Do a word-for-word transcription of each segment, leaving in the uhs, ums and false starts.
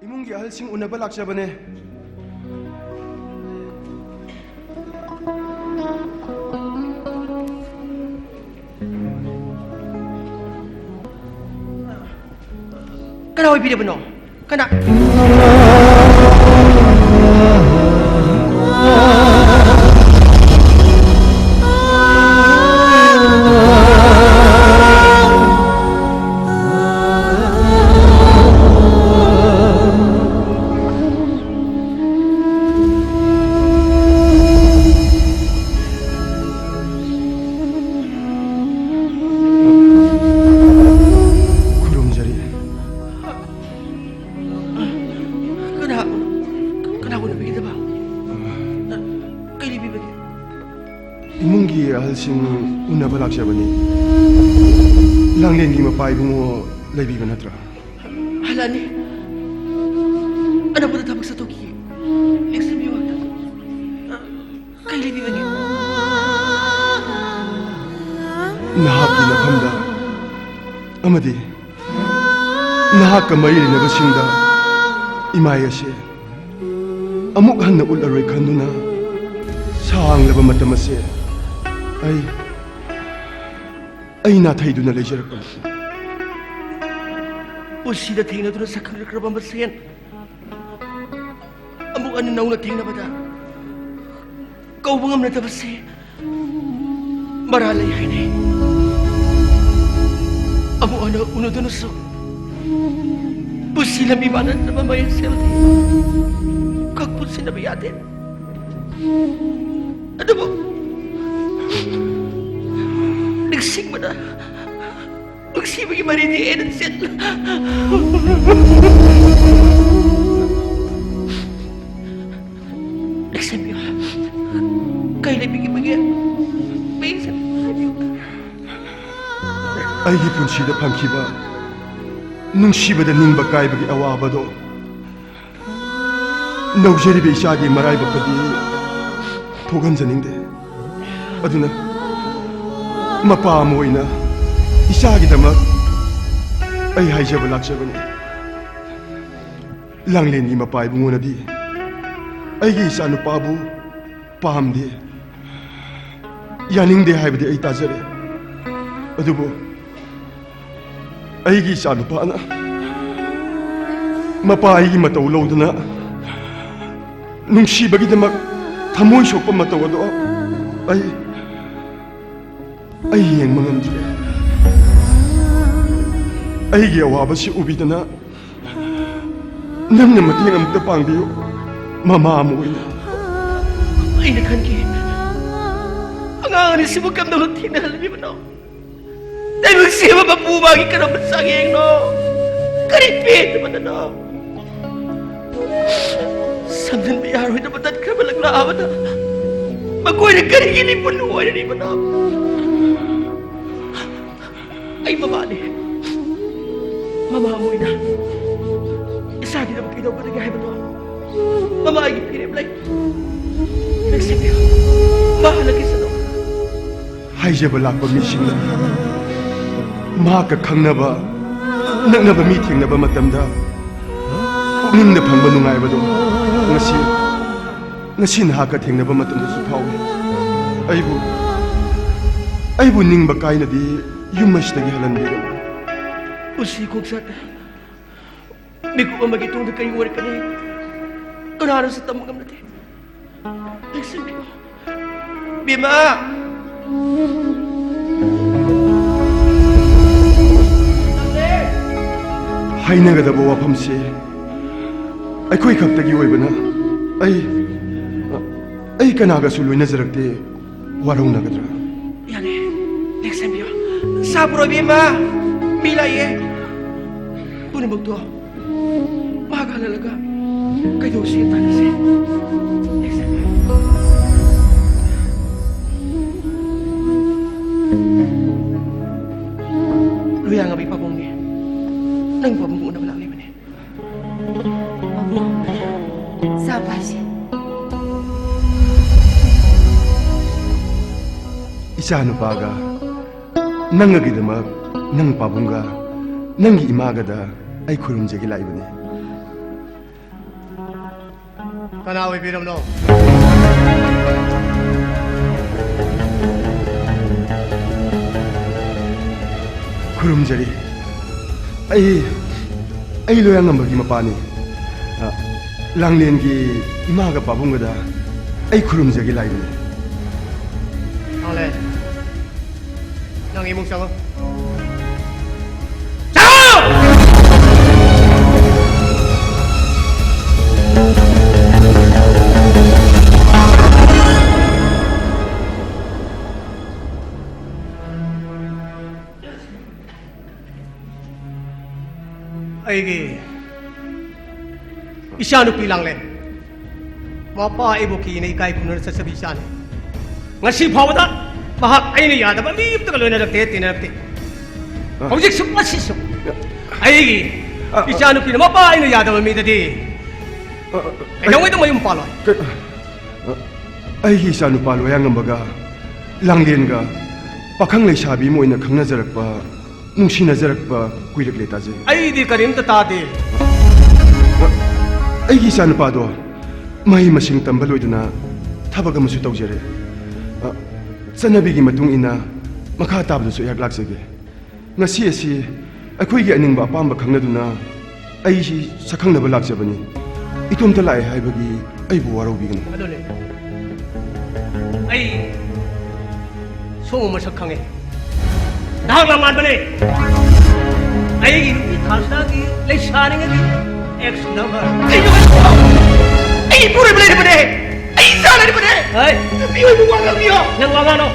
ꯏꯃꯨꯡꯒꯤ ꯑꯍꯜꯁꯤꯡ ꯎꯅꯕ ꯂꯥꯛꯆꯕꯅꯦ꯫ ꯀꯅꯥ ꯑꯣꯏꯕꯤꯔꯕꯅꯣ? ꯀꯅꯥ? ꯈꯨꯔꯨꯝꯖꯔꯤ꯫ ꯀꯅꯥ, ꯀꯅꯥꯕꯨ ꯎꯅꯕꯤꯒꯗꯕ? ꯀꯩ ꯂꯩꯕꯤꯕꯒꯦ? ꯏꯃꯨꯡꯒꯤ ꯑꯍꯜꯁꯤꯡ ꯎꯅꯕ ꯂꯥꯛꯆꯕꯅꯤ꯫ ꯂꯥꯡꯂꯦꯟꯒꯤ ꯃꯄꯥ ꯏꯕꯨꯡꯉꯣ ꯂꯩꯕꯤꯕ ꯅꯠꯇ꯭ꯔꯥ? ꯍꯜꯂꯛꯑꯅꯤ꯫ ꯑꯅꯧꯕꯗ ꯊꯕꯛ ꯆꯠꯊꯣꯛꯈꯤꯒꯦ꯫ ꯂꯦꯡꯁꯤꯟꯕꯤꯌꯨ꯫ ꯀꯩ ꯂꯩꯕꯤꯕꯒꯦ? ꯅꯍꯥꯛꯀꯤ ꯅꯐꯝꯗ ꯑꯃꯗꯤ ꯅꯍꯥꯛꯀ ꯃꯔꯤ ꯂꯩꯅꯕꯁꯤꯡꯗ ꯏꯃꯥꯏ ꯑꯁꯦ ꯑꯃꯨꯛ ꯍꯟꯅ ꯎꯠꯂꯔꯣꯏ ꯈꯟꯗꯨꯅ ꯁꯥꯡꯂꯕ ꯃꯇꯝ ꯑꯁꯦ ꯑꯩ, ꯑꯩ ꯅꯥꯊꯩꯗꯨꯅ ꯂꯩꯖꯔꯛꯄꯅꯤ꯫ ꯄꯨꯟꯁꯤꯗ ꯊꯦꯡꯅꯗꯨꯅ ꯁꯛꯈꯪꯅꯔꯛꯈ꯭ꯔꯕ ꯃꯁꯦꯟ ꯑꯃꯨꯛ ꯍꯟꯅ ꯅꯧꯅ ꯊꯦꯡꯅꯕꯗ ꯀꯧꯕ ꯉꯝꯅꯗꯕꯁꯦ ꯃꯔꯥꯜ ꯂꯩ ꯍꯥꯏꯅꯩ꯫ ꯑꯃꯨꯛ ꯍꯟꯅ ꯎꯅꯗꯨꯅꯁꯨ ꯄꯨꯟꯁꯤ ꯂꯝꯕꯤ ꯃꯥꯟꯅꯗ꯭ꯔꯕ ꯃꯌꯦꯛꯁꯦꯜꯗꯤ ꯀꯛꯄꯨ ꯁꯤꯟꯅꯕ ꯌꯥꯗꯦ꯫ ꯑꯗꯨꯕꯨ ꯅꯤꯡꯁꯤꯡꯕꯗ ꯅꯨꯡꯁꯤꯕꯒꯤ ꯃꯔꯤꯗꯤ ꯍꯦꯟꯅ ꯆꯦꯠꯂ꯫ ꯂꯦꯡꯁꯤꯟꯕꯤꯌꯨ꯫ ꯀꯩ ꯂꯩꯕꯤꯒꯦ? ꯃꯌꯦꯛ ꯁꯦꯡꯅ ꯍꯥꯏꯕꯤꯌꯨ꯫ ꯑꯩꯒꯤ ꯄꯨꯟꯁꯤꯗ ꯐꯪꯈꯤꯕ ꯅꯨꯡꯁꯤꯕꯗ ꯅꯤꯡꯕ ꯀꯥꯏꯕꯒꯤ ꯑꯋꯥꯕꯗꯣ ꯅꯧꯖꯔꯤꯕ ꯏꯆꯥꯒꯤ ꯃꯔꯥꯏꯕꯛꯇꯗꯤ ꯊꯣꯛꯍꯟꯖꯅꯤꯡꯗꯦ꯫ ꯑꯗꯨꯅ ꯃꯄꯥ ꯑꯃ ꯑꯣꯏꯅ ꯏꯆꯥꯒꯤꯗꯃꯛ ꯑꯩ ꯍꯥꯏꯖꯕ ꯂꯥꯛꯆꯕꯅꯤ꯫ ꯂꯥꯡꯂꯦꯟꯒꯤ ꯃꯄꯥ ꯏꯕꯨꯡꯉꯣꯅꯗꯤ ꯑꯩꯒꯤ ꯏꯆꯥꯅꯨꯄꯥꯕꯨ ꯄꯥꯝꯗꯦ, ꯌꯥꯅꯤꯡꯗꯦ ꯍꯥꯏꯕꯗꯤ ꯑꯩ ꯇꯥꯖꯔꯦ꯫ ꯑꯗꯨꯕꯨ ꯑꯩꯒꯤ ꯏꯆꯥꯅꯨꯄꯥꯅ ꯃꯄꯥ ꯑꯩꯒꯤ ꯃꯇꯧ ꯂꯧꯗꯨꯅ ꯅꯨꯡꯁꯤꯕꯒꯤꯗꯃꯛ ꯊꯃꯣꯏ ꯁꯣꯛꯄ ꯃꯇꯧ ꯑꯗꯣ ꯑꯩ, ꯑꯩ ꯌꯦꯡꯕ ꯉꯝꯗ꯭ꯔꯦ꯫ ꯑꯩꯒꯤ ꯑꯋꯥꯕꯁꯤ ꯎꯕꯤꯗꯅ ꯅꯪꯅ ꯃꯇꯦꯡ ꯑꯃꯨꯛꯇ ꯄꯥꯡꯕꯤꯌꯨ, ꯃꯃꯥ ꯑꯃ ꯑꯣꯏꯅ꯫ ꯑꯩꯅ ꯈꯟꯈꯤ, ꯑꯉꯥꯡ ꯑꯅꯤꯁꯤꯕꯨ ꯀꯝꯗꯧꯅ ꯊꯦꯡꯅꯍꯜꯂꯤꯕꯅꯣ? ꯇꯥꯏꯕꯪ ꯁꯤꯕ ꯃꯄꯨ ꯃꯥꯒꯤ ꯀꯔꯝꯕ ꯆꯥꯡꯌꯦꯡꯅꯣ? ꯀꯔꯤ ꯄꯦꯟꯗꯕꯗꯅꯣ? ꯁꯝꯖꯤꯟꯕ ꯌꯥꯔꯣꯏꯗꯕ ꯇꯠꯈ꯭ꯔꯕ ꯂꯪꯂꯥ ꯑꯃꯗ ꯃꯈꯣꯏꯅ ꯀꯔꯤꯒꯤ ꯂꯤꯄꯨꯟ ꯑꯣꯏꯔꯤꯕꯅꯣ? ꯑꯩ ꯃꯃꯥꯅꯤ꯫ ꯃꯃꯥ ꯑꯃ ꯑꯣꯏꯅ ꯏꯆꯥꯒꯤꯗꯃꯛ ꯀꯩꯗꯧꯒꯗꯒꯦ ꯍꯥꯏꯕꯗꯣ ꯃꯃꯥ ꯑꯩꯒꯤ ꯐꯤꯔꯦꯞ ꯂꯩ꯫ ꯅꯛꯁꯤꯟꯕꯤꯌꯨ꯫ ꯃꯥ ꯍꯜꯂꯛꯈꯤꯁꯅꯨ꯫ ꯍꯥꯏꯖꯕ ꯂꯥꯛꯄ ꯃꯤꯁꯤꯡꯅ ꯃꯍꯥꯛꯀ ꯈꯪꯅꯕ, ꯅꯛꯅꯕ ꯃꯤ ꯊꯦꯡꯅꯕ ꯃꯇꯝꯗ ꯄꯨꯛꯅꯤꯡꯗ ꯐꯪꯕ ꯅꯨꯡꯉꯥꯏꯕꯗꯣ ꯉꯁꯤ, ꯉꯁꯤ ꯅꯍꯥꯛꯀ ꯊꯦꯡꯅꯕ ꯃꯇꯝꯗꯁꯨ ꯐꯥꯎꯏ꯫ ꯑꯩꯕꯨ, ꯑꯩꯕꯨ ꯅꯤꯡꯕ ꯀꯥꯏꯅꯗꯤ ꯌꯨꯝ ꯑꯁꯤꯗꯒꯤ ꯍꯜꯍꯟꯕꯤꯒꯅꯨ꯫ ꯄꯨꯟꯁꯤ ꯈꯣꯡꯆꯠ ꯃꯤꯀꯨꯞ ꯑꯃꯒꯤ ꯇꯨꯡꯗ ꯀꯔꯤ ꯑꯣꯏꯔꯛꯀꯅꯤ? ꯀꯅꯥꯅꯁꯨ ꯇꯝꯕ ꯉꯝꯅꯗꯦ꯫ ꯅꯛꯁꯤꯟꯕꯤꯌꯨ꯫ ꯕꯦꯝꯃ! ꯍꯥꯏꯅꯒꯗꯕ ꯋꯥꯐꯝꯁꯦ ꯑꯩꯈꯣꯏ ꯈꯛꯇꯒꯤ ꯑꯣꯏꯕꯅ ꯑꯩ, ꯑꯩ ꯀꯅꯥꯒꯁꯨ ꯂꯣꯏꯅꯖꯔꯛꯇꯦ꯫ ꯋꯥꯔꯧꯅꯒꯗ꯭ꯔꯥ? ꯌꯥꯔꯦ, ꯅꯛꯁꯤꯟꯕꯤꯌꯨ꯫ ꯁꯥꯄ꯭ꯔꯣ ꯏꯕꯦꯝꯃ, ꯃꯤ ꯂꯥꯛꯑꯦ꯫ ꯄꯨꯝꯅꯃꯛꯇꯣ ꯃꯥꯒ ꯍꯜꯍꯜꯂꯒ ꯀꯩꯗꯧꯁꯤ ꯇꯥꯟꯅꯁꯦ꯫ ꯅꯛꯁꯤꯟꯕꯤꯌꯨ꯫ ꯂꯨꯌꯥꯉꯝꯕꯤ ꯄꯥꯕꯨꯡꯅꯦ꯫ ꯅꯪ ꯄꯥꯕꯨꯡ ꯎꯅꯕ ꯂꯥꯛꯂꯤꯕꯅꯦ꯫ ꯄꯥꯕꯨꯡ, ꯆꯥꯕ ꯍꯥꯏꯁꯦ꯫ ꯏꯆꯥ ꯅꯨꯄꯥꯒ ꯅꯪꯒꯒꯤꯗꯃꯛ ꯅꯪ ꯄꯥꯕꯨꯡꯒ ꯅꯪꯒꯤ ꯏꯃꯥꯒꯗ ꯑꯩ ꯈꯨꯔꯨꯝꯖꯒꯦ ꯂꯥꯛꯏꯕꯅꯤ꯫ ꯀꯅꯥ ꯑꯣꯏꯕꯤꯔꯕꯅꯣ? ꯈꯨꯔꯨꯝꯖꯔꯤ꯫ ꯑꯩ, ꯑꯩ ꯂꯣꯌꯥꯉꯝꯕꯒꯤ ꯃꯄꯥꯅꯤ꯫ ꯑ, ꯂꯥꯡꯂꯦꯟꯒꯤ ꯏꯃꯥꯒ ꯄꯥꯕꯨꯡꯒꯗ ꯑꯩ ꯈꯨꯔꯨꯝꯖꯒꯦ ꯂꯥꯛꯏꯕꯅꯤ꯫ ꯂꯥꯡꯂꯦꯟ, ꯅꯪ ꯏꯃꯨꯡ ꯆꯪꯉꯣ꯫ ꯆꯪꯉꯣ! ꯑꯩꯒꯤ ꯏꯆꯥꯅꯨꯄꯤ ꯂꯥꯡꯂꯦꯟ, ꯃꯄꯥ ꯑꯩꯕꯨ ꯀꯤꯅ ꯏꯀꯥꯏ ꯈꯨꯝꯅꯅ ꯆꯠꯆꯕꯤ ꯏꯆꯥꯅꯤ꯫ ꯉꯁꯤ ꯐꯥꯎꯕꯗ ꯃꯍꯥꯛ ꯑꯩꯅ ꯌꯥꯗꯕ ꯃꯤ ꯑꯃꯠꯇꯒ ꯂꯣꯏꯅꯔꯛꯇꯦ, ꯇꯤꯟꯅꯔꯛꯇꯦ꯫ ꯑ꯫ ꯍꯧꯖꯤꯛꯁꯨ ꯃꯁꯤꯁꯨ ꯑ, ꯑ, ꯑꯩꯒꯤ ꯑ, ꯑ, ꯏꯆꯥꯅꯨꯄꯤꯅ ꯃꯄꯥ ꯑꯩꯅ ꯌꯥꯗꯕ ꯃꯤꯗꯗꯤ ꯑ, ꯑ, ꯑ, ꯀꯩꯗꯧꯉꯩꯗ ꯃꯌꯨꯝ ꯄꯥꯜꯂꯣꯏ꯫ ꯀ-, ꯑ, ꯑꯩꯒꯤ ꯏꯆꯥꯅꯨꯄꯥ ꯂꯣꯌꯥꯉꯝꯕꯒ ꯂꯥꯡꯂꯦꯟꯒ ꯄꯥꯈꯪ ꯂꯩꯁꯥꯕꯤ ꯑꯃ ꯑꯣꯏꯅ ꯈꯪꯅꯖꯔꯛꯄ, ꯅꯨꯡꯁꯤꯅꯖꯔꯛꯄ ꯀꯨꯏꯔꯛꯂꯦ ꯇꯥꯖꯩ꯫ ꯑꯩꯗꯤ ꯀꯔꯤꯝꯇ ꯇꯥꯗꯦ꯫ ꯑꯩꯒꯤ ꯏꯆꯥꯅꯨꯄꯥꯗꯣ ꯃꯍꯩ ꯃꯁꯤꯡ ꯇꯝꯕ ꯂꯣꯏꯗꯨꯅ ꯊꯕꯛ ꯑꯃꯁꯨ ꯇꯧꯖꯔꯦ꯫ ꯑ, ꯆꯠꯅꯕꯤꯒꯤ ꯃꯇꯨꯡ ꯏꯟꯅ ꯃꯈꯥ ꯇꯥꯕꯗꯁꯨ ꯑꯩꯍꯥꯛ ꯂꯥꯛꯆꯒꯦ꯫ ꯉꯁꯤ ꯑꯁꯤ ꯑꯩꯈꯣꯏꯒꯤ ꯑꯅꯤꯡꯕ ꯑꯄꯥꯝꯕ ꯈꯪꯅꯗꯨꯅ ꯑꯩꯁꯤ ꯁꯛꯈꯪꯅꯕ ꯂꯥꯛꯆꯕꯅꯤ꯫ ꯏꯇꯣꯝꯇ ꯂꯥꯛꯑꯦ ꯍꯥꯏꯕꯒꯤ ꯑꯩꯕꯨ ꯋꯥꯔꯧꯕꯤꯒꯅꯨ꯫ ꯑꯗꯨꯅꯦ꯫ ꯑꯩ ꯁꯣꯝꯕ ꯃꯁꯛ ꯈꯪꯉꯦ꯫ ꯅꯍꯥꯛ ꯂꯝꯉꯥꯟꯕꯅꯦ꯫ ꯑꯩꯒꯤ ꯅꯨꯄꯤ ꯊꯥꯁꯅꯥꯒꯤ ꯂꯩꯁꯥꯔꯤꯉꯩꯒꯤ ex lover꯫ ꯑꯩ ꯏꯄꯨꯔꯣꯏꯕ ꯂꯩꯔꯤꯕꯅꯦ꯫ ꯑꯩ ꯏꯆꯥ ꯂꯩꯔꯤꯕꯅꯦ꯫ ꯍꯩ! ꯃꯤꯑꯣꯏꯕ ꯋꯥ ꯉꯥꯡꯕꯤꯌꯣ꯫ ꯅꯪ ꯋꯥ ꯉꯥꯡꯅꯣ꯫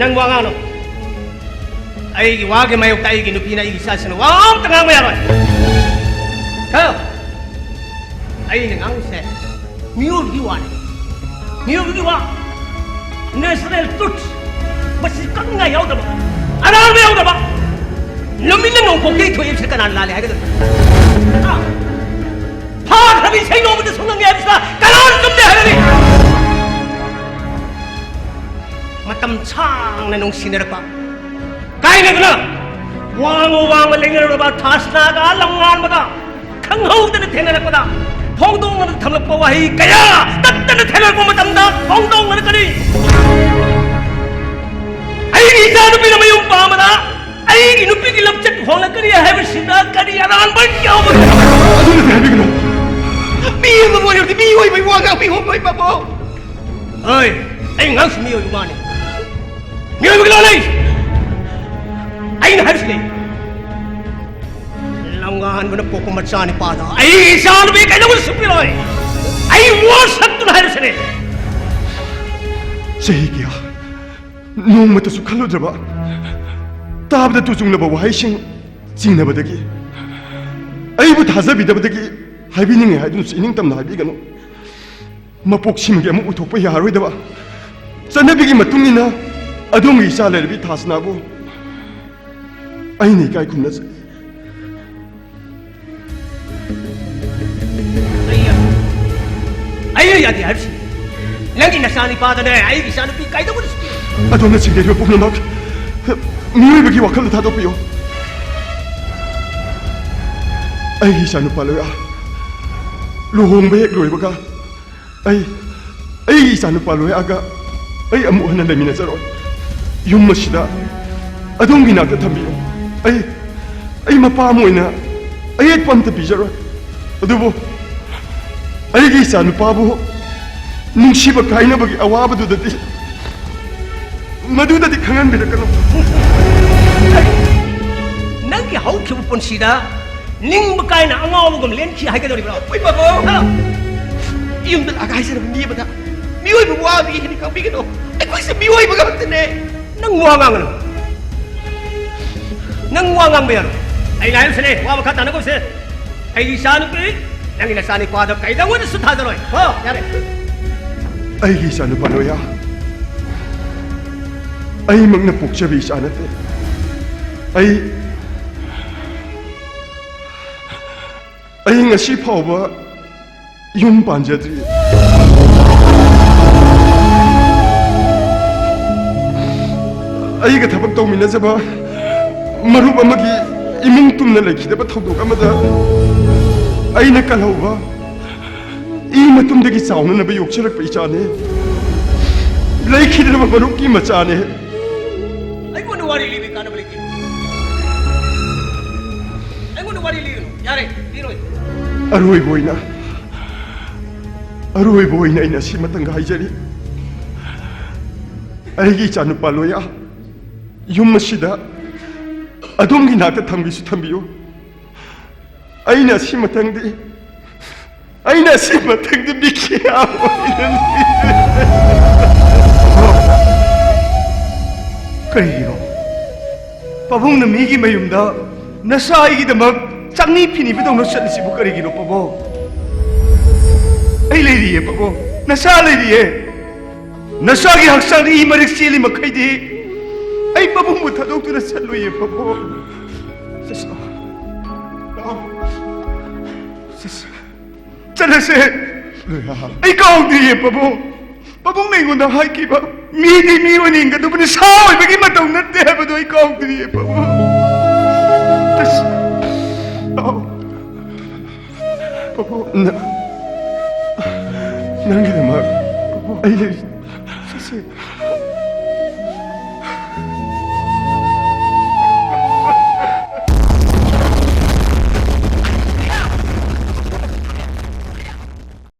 ꯅꯪ ꯋꯥ ꯉꯥꯡꯅꯣ꯫ ꯑꯩꯒꯤ ꯋꯥꯒꯤ ꯃꯥꯌꯣꯛꯇ ꯑꯩꯒꯤ ꯅꯨꯄꯤꯅ ꯑꯩꯒꯤ ꯏꯆꯥꯁꯤꯡꯅ ꯋꯥ ꯑꯝꯇ ꯉꯥꯡꯕ ꯌꯥꯔꯣꯏ꯫ ꯈꯪꯉꯣ? ꯑꯩꯅ ꯉꯥꯡꯉꯤꯁꯦ ꯃꯤꯑꯣꯏꯕꯒꯤ ꯋꯥꯅꯤ꯫ ꯃꯤꯑꯣꯏꯕꯒꯤ ꯋꯥ꯫ Natural truth꯫ ꯃꯁꯤ ꯀꯛꯅꯤꯡꯉꯥꯏ ꯌꯥꯎꯗꯕ, ꯑꯔꯥꯟꯕ ꯌꯥꯎꯗꯕ꯫ ꯅꯨꯃꯤꯠꯅ ꯅꯣꯡꯄꯣꯛꯇꯒꯤ ꯊꯣꯛꯏꯕꯁꯤ ꯀꯅꯥꯅ ꯂꯥꯜꯂꯤ ꯍꯥꯏꯒꯗꯕ? ꯍꯥ? ꯐꯥꯈ꯭ꯔꯕ ꯏꯁꯩ ꯅꯣꯡꯃꯗ ꯁꯨꯡꯉꯪꯉꯦ ꯍꯥꯏꯕꯁꯤꯗ ꯀꯅꯥꯅ ꯆꯨꯝꯗꯦ ꯍꯥꯏꯒꯅꯤ? ꯃꯇꯝ ꯁꯥꯡꯅ ꯅꯨꯡꯁꯤꯅꯔꯛꯄ, ꯀꯥꯏꯅꯗꯨꯅ ꯋꯥꯡꯃ ꯋꯥꯡꯃ ꯂꯩꯅꯔꯨꯔꯕ ꯊꯥꯁꯅꯥꯒ ꯂꯝꯉꯥꯟꯕꯒ ꯈꯪꯍꯧꯗꯅ ꯊꯦꯡꯅꯔꯛꯄꯗ ꯐꯣꯡꯗꯣꯛꯅ ꯊꯝꯂꯛꯄ ꯋꯥꯍꯩ ꯀꯌꯥ ꯇꯠꯇꯅ ꯊꯦꯡꯅꯔꯛꯄ ꯃꯇꯝꯗ ꯐꯣꯡꯗꯣꯛꯅꯔꯛꯀꯅꯤ꯫ ꯑꯩꯒꯤ ꯏꯆꯥꯅꯨꯄꯤꯅ ꯃꯌꯨꯝ ꯄꯥꯟꯕꯗ ꯑꯩꯒꯤ ꯅꯨꯄꯤꯒꯤ ꯂꯝꯆꯠ ꯍꯣꯡꯂꯛꯀꯅꯤ ꯍꯥꯏꯕꯁꯤꯗ ꯀꯔꯤ ꯑꯔꯥꯟꯕ ꯌꯥꯎꯕꯒꯦ? ꯑꯗꯨꯃꯗꯤ ꯍꯥꯏꯕꯤꯒꯅꯨ꯫ ꯃꯤ ꯑꯃꯕꯨ ꯑꯣꯏꯔꯕꯗꯤ ꯃꯤꯑꯣꯏꯕꯒꯤ ꯋꯥ ꯉꯥꯡꯕꯤꯌꯣ, ꯃꯣꯏ ꯄꯥꯕꯨ꯫ ꯍꯣꯏ, ꯑꯩ ꯉꯥꯡꯁꯨ ꯃꯤꯑꯣꯏꯕ ꯃꯥꯅꯤ꯫ ꯃꯤꯑꯣꯏꯕꯒꯤ ꯂꯣꯟ ꯂꯩ꯫ ꯑꯩꯅ ꯍꯥꯏꯔꯤꯁꯤꯅꯤ꯫ ꯂꯝꯉꯥꯟꯕꯅ ꯄꯣꯛꯄ ꯃꯆꯥ ꯅꯤꯄꯥꯗ ꯑꯩ ꯏꯆꯥꯅꯨꯄꯤ ꯀꯩꯗꯧꯕꯗ ꯁꯨꯞꯄꯤꯔꯣꯏ? ꯑꯩ ꯋꯥ ꯁꯛꯇꯨꯅ ꯍꯥꯏꯔꯤꯁꯤꯅꯤ꯫ ꯆꯍꯤ ꯀꯌꯥ ꯅꯣꯡꯃꯇꯁꯨ ꯈꯜꯂꯨꯗ꯭ꯔꯕ, ꯇꯥꯕꯗ ꯇꯨ ꯆꯨꯡꯂꯕ ꯋꯥꯍꯩꯁꯤꯡ ꯆꯤꯡꯅꯕꯗꯒꯤ, ꯑꯩꯕꯨ ꯊꯥꯖꯕꯤꯗꯕꯗꯒꯤ ꯍꯥꯏꯕꯤꯅꯤꯡꯉꯤ ꯍꯥꯏꯗꯨꯅꯁꯨ ꯏꯅꯤꯡ ꯇꯝꯅ ꯍꯥꯏꯕꯤꯒꯅꯨ꯫ ꯃꯄꯣꯛꯁꯤꯃꯒꯤ ꯑꯃꯨꯛ ꯎꯊꯣꯛꯄ ꯌꯥꯔꯣꯏꯗꯕ ꯆꯠꯅꯕꯤꯒꯤ ꯃꯇꯨꯡ ꯏꯟꯅ ꯑꯗꯣꯝꯒꯤ ꯏꯆꯥ ꯂꯩꯔꯕꯤ ꯊꯥꯁꯅꯥꯕꯨ ꯑꯩꯅ ꯏꯀꯥꯏ ꯈꯨꯝꯅꯖꯩ꯫ ꯑꯩꯅ ꯌꯥꯗꯦ ꯍꯥꯏꯕꯁꯤ ꯅꯪꯒꯤ ꯅꯆꯥꯅꯤꯄꯥꯗꯅꯦ ꯑꯩꯒꯤ ꯏꯆꯥꯅꯨꯄꯤ ꯀꯩꯗꯧꯕꯗ ꯁꯨꯛ ꯑꯗꯣꯝꯅ ꯆꯤꯡꯅꯔꯤꯕ ꯄꯨꯝꯅꯃꯛ ꯃꯤꯑꯣꯏꯕꯒꯤ ꯋꯥꯈꯜꯗ ꯊꯥꯗꯣꯛꯄꯤꯌꯨ꯫ ꯑꯩꯒꯤ ꯏꯆꯥꯅꯨꯄꯥ ꯂꯣꯌꯥ ꯂꯨꯍꯣꯡꯕ ꯍꯦꯛ ꯂꯣꯏꯕꯒ ꯑꯩ, ꯑꯩꯒꯤ ꯏꯆꯥꯅꯨꯄꯥ ꯂꯣꯌꯥꯒ ꯑꯩ ꯑꯃꯨꯛ ꯍꯟꯅ ꯂꯩꯃꯤꯟꯅꯖꯔꯣꯏ꯫ ꯌꯨꯝ ꯑꯁꯤꯗ ꯑꯗꯣꯝꯒꯤ ꯅꯥꯛꯇ ꯊꯝꯕꯤꯌꯨ꯫ ꯑꯩ, ꯑꯩ ꯃꯄꯥ ꯑꯃ ꯑꯣꯏꯅ ꯑꯌꯦꯠꯄ ꯑꯝꯇ ꯄꯤꯖꯔꯣꯏ꯫ ꯑꯗꯨꯕꯨ ꯑꯩꯒꯤ ꯏꯆꯥꯅꯨꯄꯥꯕꯨ ꯅꯨꯡꯁꯤꯕ ꯀꯥꯏꯅꯕꯒꯤ ꯑꯋꯥꯕꯗꯨꯗꯗꯤ, ꯃꯗꯨꯗꯗꯤ ꯈꯪꯍꯟꯕꯤꯔꯛꯀꯅꯨ꯫ ꯅꯪꯒꯤ ꯍꯧꯈꯤꯕ ꯄꯨꯟꯁꯤꯗ ꯅꯤꯡꯕ ꯀꯥꯏꯅ ꯑꯉꯥꯎꯕꯒꯨꯝ ꯂꯦꯟꯈꯤ ꯍꯥꯏꯒꯗꯧꯔꯤꯕ꯭ꯔꯣ? ꯑꯩꯈꯣꯏ ꯕꯥꯕꯣꯛ! ꯍꯥ? ꯌꯨꯝꯗ ꯂꯥꯛꯑꯒ ꯍꯥꯏꯖꯔꯕ ꯃꯤ ꯑꯃꯗ ꯃꯤꯑꯣꯏꯕ ꯋꯥꯕꯒꯤ ꯍꯦꯟꯅ ꯈꯪꯕꯤꯒꯅꯨ꯫ ꯑꯩꯈꯣꯏꯁꯨ ꯃꯤꯑꯣꯏꯕ ꯉꯥꯛꯇꯅꯦ꯫ ꯅꯪ ꯋꯥ ꯉꯥꯡꯒꯅꯨ꯫ ꯅꯪ ꯋꯥ ꯉꯥꯡꯕ ꯌꯥꯔꯣꯏ꯫ ꯑꯩꯅ ꯍꯥꯏꯔꯤꯁꯤꯅꯦ, ꯋꯥ ꯃꯈꯥ ꯇꯥꯅꯒꯨꯝꯁꯦ꯫ ꯑꯩꯒꯤ ꯏꯆꯥꯅꯨꯄꯤ, ꯅꯪꯒꯤ ꯅꯆꯥꯅꯨꯄꯥꯗ ꯀꯩꯗꯧꯉꯩꯗꯁꯨ ꯊꯥꯖꯔꯣꯏ꯫ ꯍꯣ, ꯌꯥꯔꯦ꯫ ꯑꯩꯒꯤ ꯏꯆꯥꯅꯨꯄꯥ ꯂꯣꯌꯥ, ꯑꯩꯃꯛꯅ ꯄꯣꯛꯆꯕ ꯏꯆꯥ ꯅꯠꯇꯦ꯫ ꯑꯩ, ꯑꯩ ꯉꯁꯤ ꯐꯥꯎꯕ ꯌꯨꯝ ꯄꯥꯟꯖꯗ꯭ꯔꯤ꯫ ꯑꯩꯒ ꯊꯕꯛ ꯇꯧꯃꯤꯟꯅꯖꯕ ꯃꯔꯨꯞ ꯑꯃꯒꯤ ꯏꯃꯨꯡ ꯇꯨꯝꯅ ꯂꯩꯈꯤꯗꯕ ꯊꯧꯗꯣꯛ ꯑꯃꯗ ꯑꯩꯅ ꯀꯜꯍꯧꯕ, ꯏ ꯃꯇꯨꯝꯗꯒꯤ ꯆꯥꯎꯅꯅꯕ ꯌꯣꯛꯆꯔꯛꯄ ꯏꯆꯥꯅꯦ꯫ ꯂꯩꯈꯤꯗ꯭ꯔꯕ ꯃꯔꯨꯞꯀꯤ ꯃꯆꯥꯅꯦ꯫ ꯑꯩꯉꯣꯟꯗ ꯋꯥꯔꯤ ꯂꯤꯕꯒꯤ ꯀꯥꯟꯅꯕ ꯂꯩꯇꯦ꯫ ꯑꯩꯉꯣꯟꯗ ꯋꯥꯔꯤ ꯂꯤꯒꯅꯨ꯫ ꯌꯥꯔꯦ, ꯂꯤꯔꯣꯏ꯫ ꯑꯔꯣꯏꯕ ꯑꯣꯏꯅ, ꯑꯔꯣꯏꯕ ꯑꯣꯏꯅ ꯑꯩꯅ ꯑꯁꯤꯃꯇꯪꯒ ꯍꯥꯏꯖꯔꯤ꯫ ꯑꯩꯒꯤ ꯏꯆꯥꯅꯨꯄꯥ ꯂꯣꯌꯥ, ꯌꯨꯝ ꯑꯁꯤꯗ ꯑꯗꯣꯝꯒꯤ ꯅꯥꯛꯇ ꯊꯝꯒꯦꯁꯨ ꯊꯝꯕꯤꯌꯨ꯫ ꯑꯩꯅ ꯑꯁꯤꯃꯇꯪꯗꯤ, ꯑꯩꯅ ꯑꯁꯤꯃꯇꯪꯗꯤ ꯃꯤꯈꯤꯌꯥ ꯑꯣꯏꯅ ꯂꯤꯔꯦ꯫ ꯀꯔꯤꯒꯤꯅꯣ? ꯄꯥꯕꯨꯡꯅ ꯃꯤꯒꯤ ꯃꯌꯨꯝꯗ ꯅꯆꯥ ꯑꯩꯒꯤꯗꯃꯛ ꯆꯪꯅꯤ ꯐꯤꯅꯤꯕꯗꯧꯅ ꯆꯠꯂꯤꯁꯤꯕꯨ ꯀꯔꯤꯒꯤꯅꯣ, ꯄꯥꯕꯨꯡ? ꯑꯩ ꯂꯩꯔꯤꯌꯦ, ꯄꯥꯕꯨꯡ꯫ ꯅꯆꯥ ꯂꯩꯔꯤꯌꯦ꯫ ꯅꯆꯥꯒꯤ ꯍꯛꯆꯥꯡꯗ ꯏ ꯃꯔꯤꯛ ꯆꯦꯜꯂꯤ ꯃꯈꯩꯗꯤ ꯑꯩ ꯄꯥꯕꯨꯡꯕꯨ ꯊꯥꯗꯣꯛꯇꯨꯅ ꯆꯠꯂꯣꯏꯌꯦ, ꯄꯥꯕꯨꯡ꯫ ꯆꯠꯁꯤ ꯂꯥꯛꯑꯣ꯫ ꯂꯥꯛꯑꯣ꯫ ꯆꯠꯁꯤ꯫ ꯆꯠꯂꯁꯦ꯫ ꯂꯣꯌꯥ꯫ ꯑꯩ ꯀꯥꯎꯗ꯭ꯔꯤꯌꯦ, ꯄꯥꯕꯨꯡ꯫ ꯄꯥꯕꯨꯡꯅ ꯑꯩꯉꯣꯟꯗ ꯍꯥꯏꯈꯤꯕ, "ꯃꯤꯗꯤ ꯃꯤ ꯑꯣꯏꯅ ꯍꯤꯡꯒꯗꯕꯅꯤ, ꯁꯥ ꯑꯣꯏꯕꯒꯤ ꯃꯇꯧ ꯅꯠꯇꯦ" ꯍꯥꯏꯕꯗꯣ ꯑꯩ ꯀꯥꯎꯗ꯭ꯔꯤꯌꯦ, ꯄꯥꯕꯨꯡ꯫ ꯑꯁ, ꯂꯥꯛꯑꯣ꯫ ꯄꯥꯕꯨꯡ꯫ ꯅ-, ꯅꯪꯒꯤꯗꯃꯛ ꯑꯩ ꯂꯩ꯫ ꯆꯠꯁꯦ꯫